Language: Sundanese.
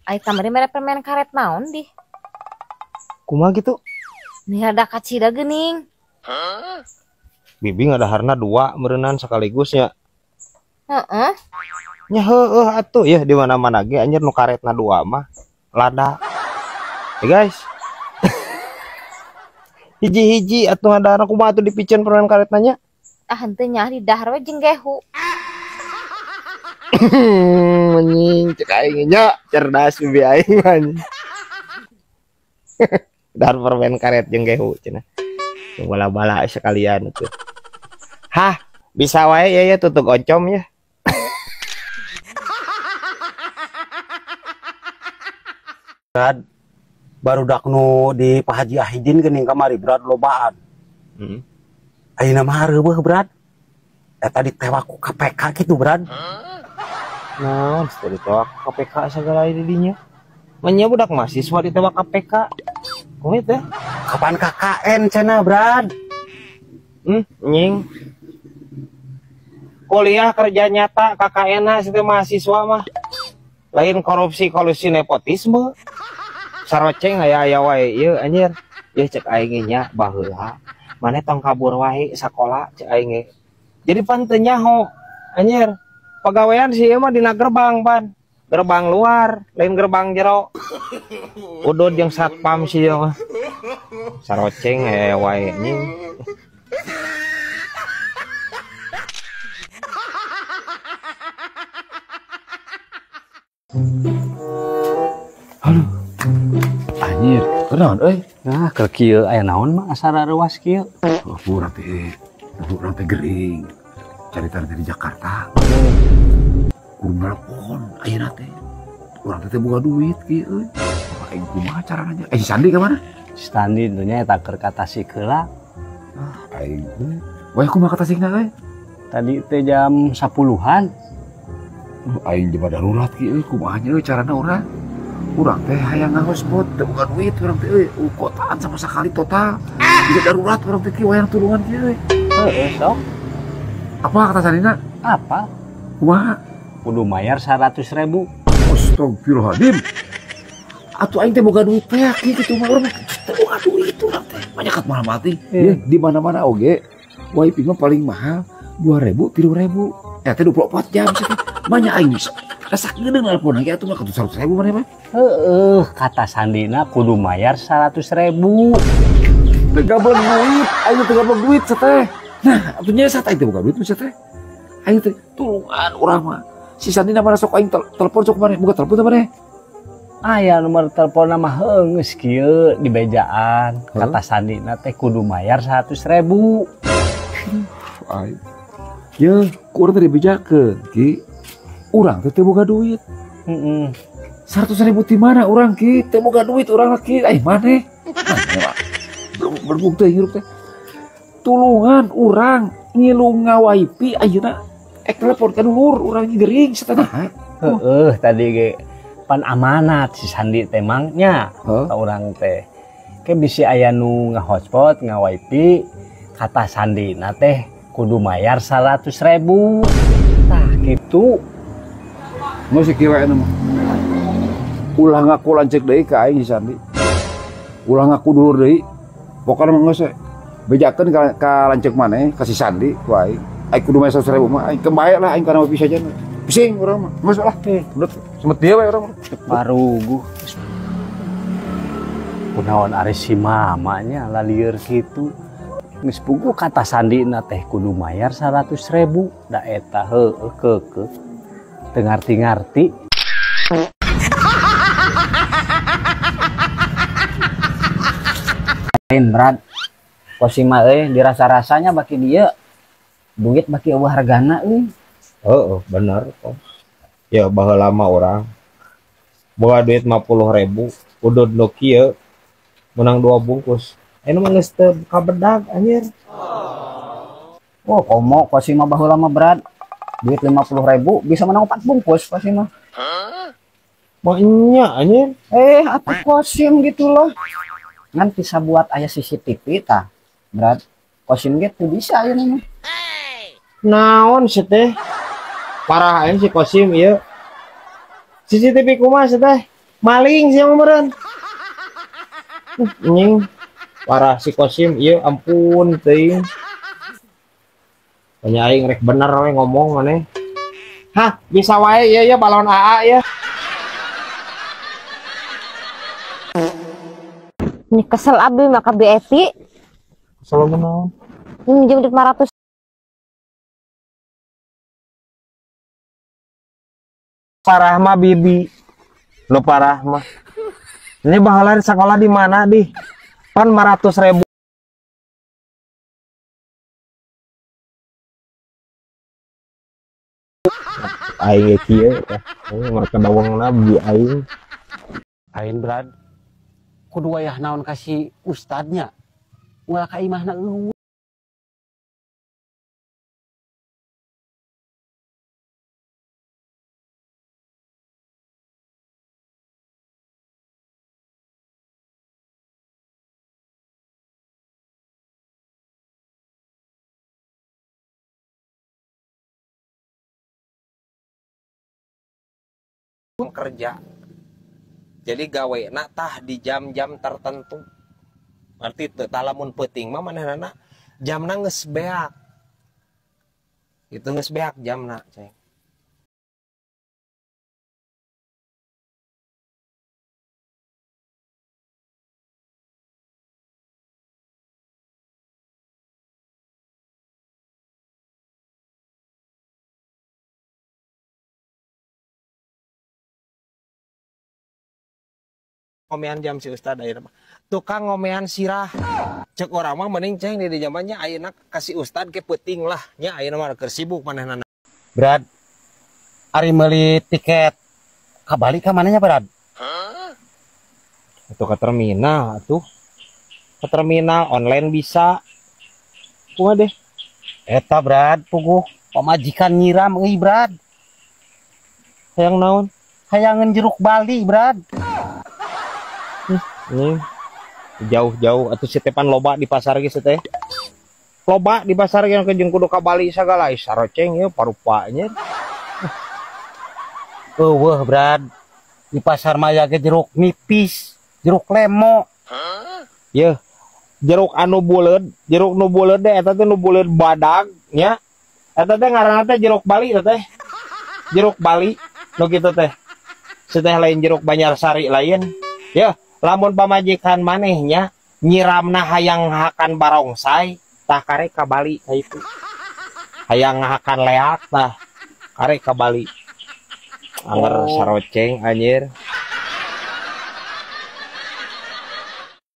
Ai kamari mere permen karet naon di? Kumaha gitu? Nih ada kacida geuning. Bibi ngadaharna dua meureunan sekaligusnya. Heeh. Nya heueuh atuh ya di mana-mana ge anjir nu karetna dua mah lada. Ya guys. Hiji-hiji atuh ngadaharna kumaha atuh dipiceun permen karetna nya? Ah henteu nya didahar we jeung gehu. Anjing cek aing nya cerdas bibi aing mah anjing. Dahar permen karet jeung gehu cenah. Jeung bala-bala sekalian tuh. Hah, bisa wae ya ya tutug oncom ya. Brad, barudak nu di Pak Haji Ahidin geuning kamari Brad lobaan. Heeh. Ayeuna mah reueuh Brad. Eta ditewak ku KPK kitu Brad. Naon teh ditewak KPK sagala di dinya. Manya budak mahasiswa ditewak KPK. Kumaha teh? Kapan KKN cenah Brad? Nying. Kuliah kerja nyata KKN-na situ mahasiswa mah. Lain korupsi kolusi nepotisme. Saroceng aya-aya wae ieu anjir. Ieu cek aing nya baheula. Maneh tong kabur wae sakola cek aing ge. Jadi pan teu nyaho anjir. Pagawean sih ieu mah dina gerbang pan. Gerbang luar, lain gerbang jero. Udud jeung satpam sih ieu mah. Saroceng aya wae anjing. Aduh. Anjir, kunaon euy? Nah, keur kieu aya naon mah asa rareuwas kieu? Oh, urang teh, urang teh gering. Carita dari Jakarta. Kudu nelpon ayeuna teh. Urang teh boga duit kieu euy. Aing kumaha carana nya? Si Sandi ka mana? Si Sandi teh nya eta keur ka Tasik heula. Ah, aing euy. Wah, kumaha ka Tasikna euy? Tadi teh jam 10-an. Aing jema darurat kieu euy, kumaha nya euy carana urang? Urang teh hayang ngahotspot, teu boga duit urang teh euy, kotaan sama sekali total. Bisa darurat urang teh kieu hayang tulungan kieu euy. Heueuh sok. Apa kata Sandina? Apa? Kumaha? Kudu mayar 100.000. Astagfirullahaladzim. Atuh aing teh boga duit teh kieu kitu mah urang teh boga duit urang teh. Banyak kat mahal mati. Ya, di mana-mana oge wifi mah paling mahal 2.000, 3.000. Ya teh 24 jam sih. Banyak aing rasak geudeung nelpon lagi atuh mah 100.000 maneh mah. Heueuh, kata Sandina kudu mayar 100.000. Teu gableg duit, aing teu gableg duit teh. Nah, atuh nya saat aing teu boga duit mah teh. Aing teh tulungan urang mah. Si Sandina mana sok aing telepon sok maneh, boga telepon teh maneh. Aya nomor teleponna mah heuh geus kieu di bejaan. Kata Sandina teh kudu mayar 100.000. Aing. Ye, ku urang teh dibejakeun, Ki. Urang teh teu boga duit. Heeh. 100.000 ti mana urang Ki? Teu boga duit urang Ki. Ai maneh. Belum teh hirup teh. Tulungan urang ngilu ngawifi ayeuna ek telepon ka dulur urang gering satana. Heeh, tadi ge pan amanat si Sandi teh mang nya ka urang teh. Ke bisi aya nu ngahotspot ngawifi kata Sandina teh kudu mayar 100.000. Tah kitu. Geus kieu wae mah. Ulah ngaku lanceuk deui ka aing si Sandi. Ulah ngaku dulur deui. Pokona mah geus bejakeun ka lanceuk maneh ka si Sandi ku aing. Aing kudu mayar 100.000 mah aing kebae lah aing kana bisa aja. Pusing urang mah. Geus lah. Menurut semet dia wae urang. Paruguh. Kunaon ari si mama nya lalieur kitu. Geus puguh kata Sandina teh kudu mayar 100.000. Da eta heueuh keukeuh. Teu ngarti-ngarti. Lain Brad. Kosim mah euy dirasa-rasanya baki dieu duit baki eueuh hargana euy. Heeh, bener kok. Ya baheula mah urang boga duit 50.000 udud nu kieu menang 2 bungkus. Ayeuna mah geus teu kabedag anjir. Oh, komo kosim mah baheula mah Brad. Duit 50.000 bisa menang 4 bungkus kosim mah. Banyak anjir. Atuh kosim gitu loh. Ngan bisa buat aya CCTV tah. Brad, kosim ge teu bisa ayeuna mah. Naon sih teh? Parah aing si kosim ieu. CCTV kumaha sih teh? Maling sia mah meureun. Anjing. Parah si Kosim ieu ampun teuing. Banyak aing rek bener we ngomong maneh. Hah, bisa wae ieu ya balon AA ya. Ini kesel abi maka Bi Eti. Kesel naon? Minjem duit 500. Parah mah bibi. Lo parah mah. Ini baheula sekolah di mana di? Pan 500.000. Aing ge kieu teh. Mereka dawengna bi aing. Aing Brad. Kudu wayah naon kasih ustadnya. Ulah ka imahna eueuh. Kerja. Jadi gawe nak tah di jam-jam tertentu. Arti teu tah lamun peuting mah manehna jamna geus beak. Itu geus beak jamna, ceng. Ngomean jam si ustad ayeuna mah. Tukang ngomean sirah. Cek urang mah mending ceng di zamannya ayeuna kasih ustad ke peuting lah nya ayeuna mah keur sibuk manehna. Brad, ari meuli tiket ka Bali ka mananya Brad? Atuh ka terminal atuh. Ka terminal online bisa. Kumaha deh? Eta Brad, puguh pamajikan nyiram euy Brad. Hayang naon? Hayangeun jeruk Bali Brad. Ini jauh-jauh atau si tepan loba di pasar ge teh. Loba di pasar ge jeung kudu ka Bali sagala saroceng ieu parupanya. Eueuh Brad, di pasar maya ge jeruk nipis, jeruk lemo. Yeuh, jeruk anu buleud, jeruk nu buleud teh eta teh nu buleud badag nya. Eta teh ngaranna teh jeruk Bali teh. Jeruk Bali nu kitu teh. Seteh lain jeruk Banjarsari lain. Yeuh, lamun pamajikan manehnya nyiramna hayang hakan barongsai tah karek ka Bali ka itu. Hayang hakan leak tah karek ka Bali. Anger saroceng anjir.